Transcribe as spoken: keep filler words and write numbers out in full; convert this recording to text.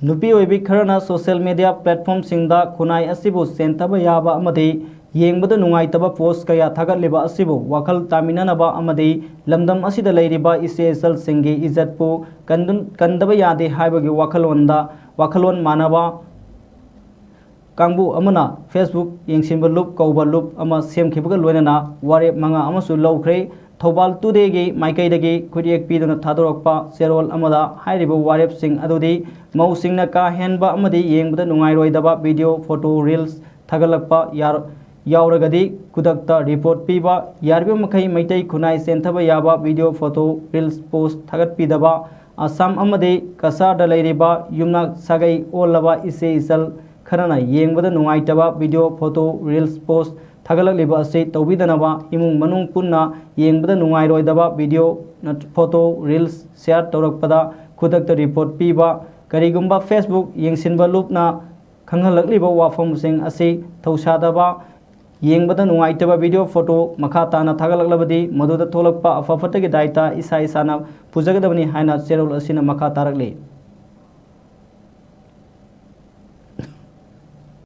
ꯅꯨꯄꯤ ꯑꯣꯏꯕꯤ ꯈꯔꯅ social media platformꯁꯤꯡꯗ ꯈꯨꯟꯅꯥꯏ ꯑꯁꯤꯕꯨ ꯆꯦꯟꯊꯕ ꯌꯥꯕ ꯑꯃꯗꯤ ꯌꯦꯡꯕꯗ ꯅꯨꯡꯉꯥꯏꯇꯕ post ꯀꯌꯥ ꯊꯥꯒꯠꯂꯤꯕ ꯑꯁꯤꯕꯨ ꯋꯥꯈꯜ ꯇꯥꯃꯤꯟꯅꯅꯕ ꯑꯃꯗꯤ ꯂꯝꯗꯝ ꯑꯁꯤꯗ ꯂꯩꯔꯤꯕ ꯏꯆꯦ ꯏꯆꯜꯁꯤꯡꯒꯤ ꯏꯖꯠꯄꯨ ꯀꯟꯗꯨꯟ-, ꯀꯟꯗꯕ ꯌꯥꯗꯦ ꯍꯥꯏꯕꯒꯤ ꯋꯥꯈꯜꯂꯣꯟꯗ, ꯋꯥꯈꯜꯂꯣꯟ ꯃꯥꯟꯅꯕ ꯀꯥꯡꯕꯨ ꯑꯃꯅ Facebook ꯌꯦꯡꯁꯤꯟꯕ ꯂꯨꯞ ꯀꯧꯕ ꯂꯨꯞ ꯑꯃ ꯁꯦꯝꯈꯤꯕꯒ ꯂꯣꯏꯅꯅ ꯋꯥꯔꯦꯞ ꯃꯉꯥ ꯑꯃꯁꯨ ꯂꯧꯈ꯭ꯔꯦ꯫ ꯊꯧꯕꯥꯜ ꯇꯨꯗꯦꯒꯤ ꯃꯥꯏꯀꯩꯗꯒꯤ ꯈꯨꯠꯌꯦꯛ ꯄꯤꯗꯨꯅ ꯊꯥꯗꯣꯔꯛꯄ ꯆꯦꯔꯣꯜ ꯑꯃꯗ ꯍꯥꯏꯔꯤꯕ ꯋꯥꯔꯦꯞꯁꯤꯡ ꯑꯗꯨꯗꯤ ꯃꯧꯁꯤꯡꯅ ꯀꯥ ꯍꯦꯟꯕ ꯑꯃꯗꯤ ꯌꯦꯡꯕꯗ ꯅꯨꯡꯉꯥꯏꯔꯣꯏꯗꯕ video, photo, reels ꯊꯥꯒꯠꯂꯛꯄ ꯌꯥꯔ-, ꯌꯥꯎꯔꯒꯗꯤ ꯈꯨꯗꯛꯇ report ꯄꯤꯕ, ꯌꯥꯔꯤꯕ ꯃꯈꯩ ꯃꯩꯇꯩ ꯈꯨꯟꯅꯥꯏ ꯆꯦꯟꯊꯕ ꯌꯥꯕ video, photo, reels post ꯊꯥꯒꯠꯄꯤꯗꯕ, Assam ꯑꯃꯗꯤ ꯀꯁꯥꯔꯗ ꯂꯩꯔꯤꯕ ꯌꯨꯝꯅꯥꯛ ꯁꯥꯒꯩ ꯑꯣꯜꯂꯕ ꯏꯆꯦ ꯏꯆꯜ ꯈꯔꯅ ꯌꯦꯡꯕꯗ ꯅꯨꯡꯉꯥꯏꯇꯕ video, photo, reels post ꯊꯥꯒꯠꯂꯛꯂꯤꯕ ꯑꯁꯤ ꯇꯧꯕꯤꯗꯅꯕ, ꯏꯃꯨꯡ ꯃꯅꯨꯡ ꯄꯨꯟꯅ ꯌꯦꯡꯕꯗ ꯅꯨꯡꯉꯥꯏꯔꯣꯏꯗꯕ video ꯅꯠ-, photo, reels share ꯇꯧꯔꯛꯄꯗ ꯈꯨꯗꯛꯇ report ꯄꯤꯕ, ꯀꯔꯤꯒꯨꯝꯕ Facebook ꯌꯦꯡꯁꯤꯟꯕ ꯂꯨꯞꯅ ꯈꯪꯍꯜꯂꯛꯂꯤꯕ ꯋꯥꯐꯝꯁꯤꯡ ꯑꯁꯤ ꯊꯧꯁꯥꯗꯕ, ꯌꯦꯡꯕꯗ ꯅꯨꯡꯉꯥꯏꯇꯕ video, photo ꯃꯈꯥ ꯇꯥꯅ ꯊꯥꯒꯠꯂꯛꯂꯕꯗꯤ ꯃꯗꯨꯗ ꯊꯣꯛꯂꯛꯄ ꯑꯐ ꯐꯠꯇꯒꯤ ꯗꯥꯏꯇ ꯏꯁꯥ ꯏꯁꯥꯅ ꯄꯨꯖꯒꯗꯕꯅꯤ ꯍꯥꯏꯅ ꯆꯦꯔꯣꯜ ꯑꯁꯤꯅ ꯃꯈꯥ ꯇꯥꯔꯛꯂꯤ꯫